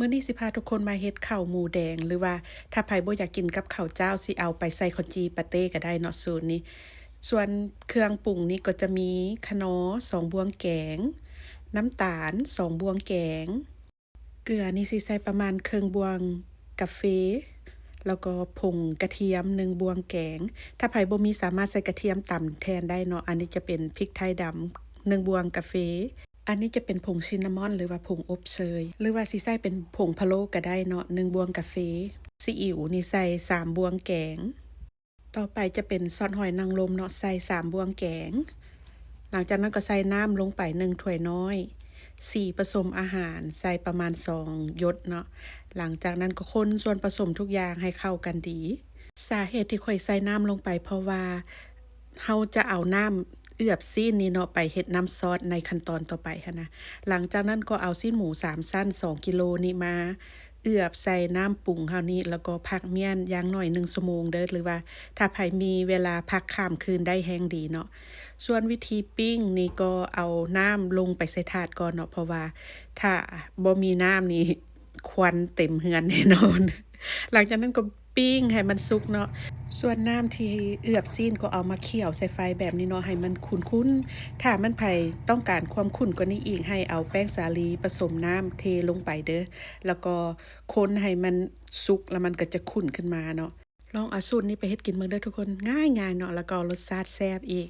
ມື້ນີ້ຊິພາທຸກຄົນມາເຮັດເຂົ້າໝູແດງ ຫຼືວ່າຖ້າໃຜບໍ່ຢາກກິນກັບເຂົ້າຈ້າວ ຊິເອົາໄປໃສ່ເຂົ້າຈີ່ປາເຕ້ກໍໄດ້ເນາະ ສູດນີ້. ສ່ວນເຄື່ອງປຸງນີ້ກໍຈະມີຂະໜໍສອງບ່ວງແກງ, ນ້ຳຕານສອງບ່ວງແກງ, ເກືອນີ້ຊິໃສ່ປະມານເຄິ່ງບ່ວງກາເຟ ແລ້ວກໍຜົງກະທຽມໜຶ່ງບ່ວງແກງ. ຖ້າໃຜບໍ່ມີສາມາດໃສ່ກະທຽມຕຳແທນໄດ້ເນາະ. ອັນນີ້ຈະເປັນພິກໄທດຳໜຶ່ງບ່ວງກາເຟ. ອັນນີ້ຈະເປັນຜົງຊິນນາມອນ ຫຼືວ່າຜົງອົບເຊີຍ ຫຼືວ່າຊິໃສ່ເປັນຜົງພະໂລ້ກໍໄດ້ເນາະ ໜຶ່ງບ່ວງກາເຟ. ຊີອິ້ວນີ້ໃສ່ສາມບ່ວງແກງ. ຕໍ່ໄປຈະເປັນຊອດຫອຍນາງລົມເນາະ ໃສ່ສາມບ່ວງແກງ. ຫຼັງຈາກນັ້ນກໍໃສ່ນ້ຳລົງໄປໜຶ່ງຖ້ວຍນ້ອຍ. ສີປະສົມອາຫານໃສ່ປະມານສອງຢົດເນາະ. ຫຼັງຈາກນັ້ນກໍຄົນສ່ວນປະສົມທຸກຢ່າງໃຫ້ເຂົ້າກັນດີ. ສາເຫດທີ່ຂ້ອຍໃສ່ນ້ຳລົງໄປ ເພາະວ່າ ເຮົາຈະເອົານ້ຳເອືອບຊີ້ນນີ້ເນາະ ໄປເຮັດນ້ຳຊອດໃນຂັ້ນຕອນຕໍ່ໄປຫັ້ນນະ. ຫຼັງຈາກນັ້ນກໍເອົາຊີ້ນໝູສາມຊັ້ນສອງກິໂລນີ້ມາເອືອບໃສ່ນ້ຳປຸງເຮົານີ້ ແລ້ວກໍພັກມ້ຽນຢ່າງໜ້ອຍໜຶ່ງຊົ່ວໂມງເດີ້ ຫຼືວ່າຖ້າໃຜມີເວລາພັກຂ້າມຄືນໄດ້ແຮ່ງດີເນາະ. ສ່ວນວິທີປີ້ງນີ້ກໍເອົານ້ຳລົງໄປໃສ່ຖາດກ່ອນເນາະ ເພາະວ່າຖ້າບໍ່ມີນ້ຳນີ້ ຄວັນເຕັມເຮືອນແນ່ນອນ. ຫຼັງຈາກນັ້ນກໍປີ້ງໃຫ້ມັນສຸກເນາະ. ສ່ວນນ້ຳທີ່ເອືອບຊີ້ນກໍເອົາມາຂ້ຽວໃສ່ໄຟແບບນີ້ເນາະ ໃຫ້ມັນຂຸ້ນໆ. ຖ້າມັນໃຜຕ້ອງການຄວາມຂຸ້ນກວ່ານີ້ອີກ ໃຫ້ເອົາແປ້ງສາລີປະສົມນ້ຳເທລົງໄປເດີ້ ແລ້ວກໍຄົນໃຫ້ມັນສຸກ ແລ້ວມັນກໍຈະຂຸ້ນຂຶ້ນມາເນາະ. ລອງເອົາສູດນີ້ໄປເຮັດກິນເບິ່ງເດີ້ທຸກຄົນ ງ່າຍໆເນາະ ແລ້ວກໍລົດຊາດແຊບອີກ.